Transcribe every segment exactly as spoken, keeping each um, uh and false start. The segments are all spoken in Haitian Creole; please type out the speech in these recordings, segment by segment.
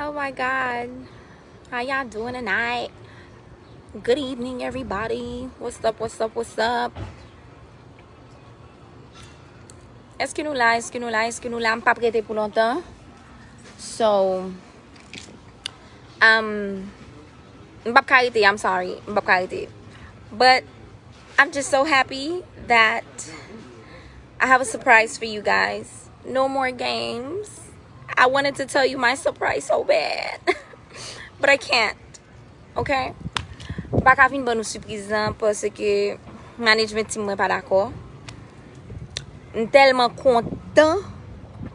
Oh my God. How y'all doing tonight? Good evening, everybody. What's up, what's up, what's up? Èske nou la, èske nou la, èske nou la? M p ap rete pou lontan. So, um, m p ap ka rete, I'm sorry. M p ap ka rete. But I'm just so happy that I have a surprise for you guys. No more games. I wanted to tell you my surprise so bad. But I can't. Ok? M pa ka vin ban nou sipriz lan paske management team mwen pa dakò. M tèlman kontan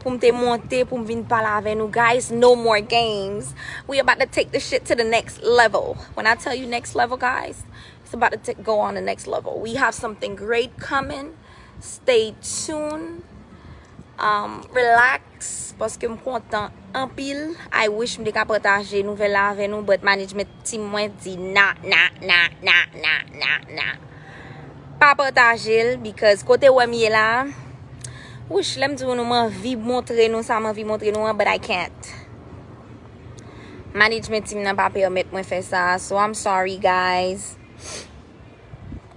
pou m te monte, pou m vin pale avè nou. Guys, no more games. We about to take the shit to the next level. When I tell you next level, guys, it's about to t- go on the next level. We have something great coming. Stay tuned. Um, relax, paske m kontan anpil. I wish m te ka pataje nouvèl la avè nou, but management team mwen di na, na, na, na, na, na, na. Pa pataje l, because kote w wè m ye la, wouch, lè m di nou m anvi montre nou sa m anvi montre nou an, but I can't. Management team nan pa pèmèt mwen fè sa, so I'm sorry, guys.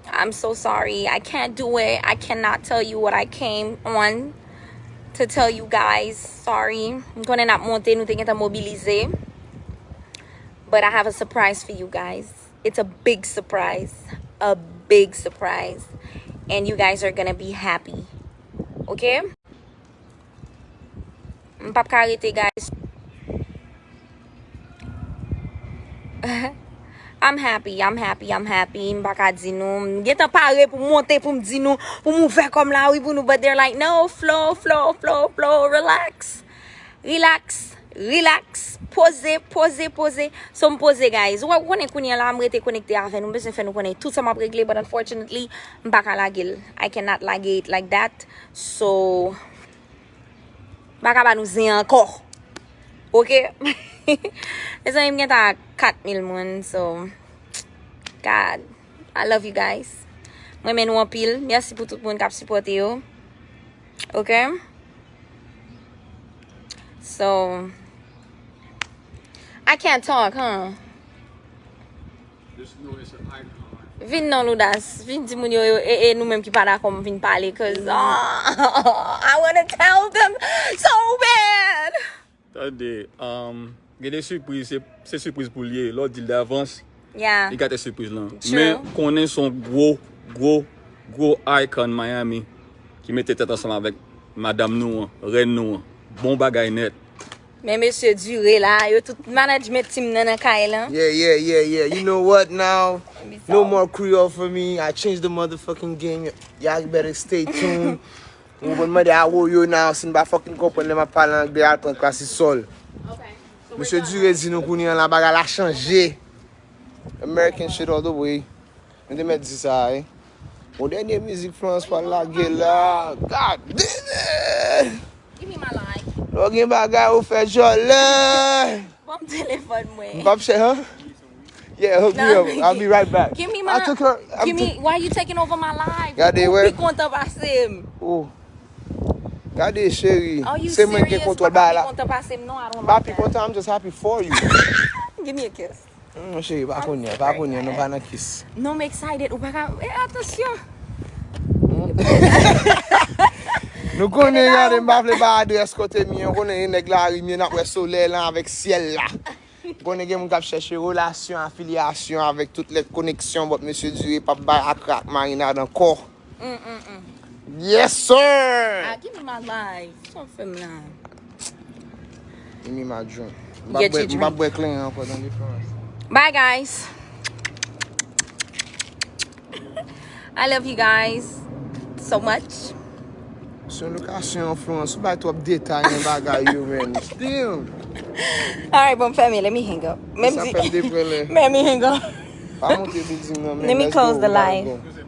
I'm so sorry. I can't do it. I cannot tell you what I came on to tell you guys. Sorry. M konnen n ap monte, nou te gentan mobilize. But I have a surprise for you guys. It's a big surprise. A big surprise. And you guys are gonna be happy. Ok? M p ap ka rete, guys. I'm happy, I'm happy, I'm happy. M pa ka di nou. M gentan pare pou m monte, pou m di nou, pou m ouvè kò m la, wi, pou nou. But they're like, no, Flo, Flo, Flo, Flo, relax. Relax, relax. Poze, poze, poze. So, m poze, guys. Ou wè, ou konnen kounye a la, m rete konekte avè nou. M bezwen fè nou konnen tout sa m ap regle, but unfortunately, m pa ka lage l. I cannot lage it like that. So, m pa ka ba nou zen ankò. Ok? Mezanmi, m gentan a kat mil moun, so, God, I love you guys. M renmen nou anpil. Mèsi pou tout moun k ap sipòte yo. Ok? So, I can't talk, huh? Vin non, Loudas. Vin di moun yo, yo, e, e nou menm ki pa dakò, m vin pale, cause, ah, I wanna tell them so bad. Tande, um, gen de sipriz, se, se sipriz pou l ye. Lè w di l davans, Yeah. Li gate sipriz lan. True. Men konnen se yon gwo, gwo, gwo icon Miami ki mete tèt ansanm avèk madanm nou an, rèn nou an. Bon bagay nèt. Men mesye Dure la, yo tout management team nan nan kay lan. Yeah, yeah, yeah, yeah. You know what now? No more Creole for me. I changed the motherfucking game. Y'all better stay tuned. Ou konn mande Awoyo now, si n pa fucking konprann lè m ap pale angle, al pran klasisòl. Mesye Dure di nou kounye a la bagay la chanje. American shit all the way. Nou te mèt di sa, wi. Bon, dènye mizik Florence pral lage la. God damn it! Give me my life. Lè w gen bagay ou fè djòlè. Ban m telefòn mwen. M p ap chè, huh? Yeah, hook me up. I'll be right back. Give me my. I took her. I'm Give me. Why you taking over my life? Gade, Ou wè. Pi kontan pase m. Oh. Gade, cheri. Are you Se mwen ki gen serious? kontwòl bagay la. Kontan pase m non, I don't M pa like pi that. Kontan, I'm just happy for you. Give me a kiss. Non, cheri, pa kounye a, pa kounye a, nou pa nan kiss. Non, m excited. Ou pa ka. Eh, atansyon. Nou konnen, gade, m pa vle ba adrès kote m ye, nou konnen e nèg lari m ye, n ap wè solèy lan avèk syèl la. Nou konnen gen moun k ap chèche relasyon, afilyasyon avèk tout lèt koneksyon, but mesye Dure p ap bay akra ak marinad ankò. Mm, mm, mm. Yes, sir! Ah, give me my life. Sa w fè m la. Give me my drink. M Get pa your bwè, m pa drink. Bwè clean ankò, tande Florence. Bye, guys. I love you guys so much. Se yon lokasyon, Florence, ou bay twòp detay nan bagay yo, man. Damn! All right, bon, family, let me hang up. Menm Sa si, fè m depre lè. Let me hang up. Pa monte building nan, man. Let me Let's close go, the we gotta live. Go.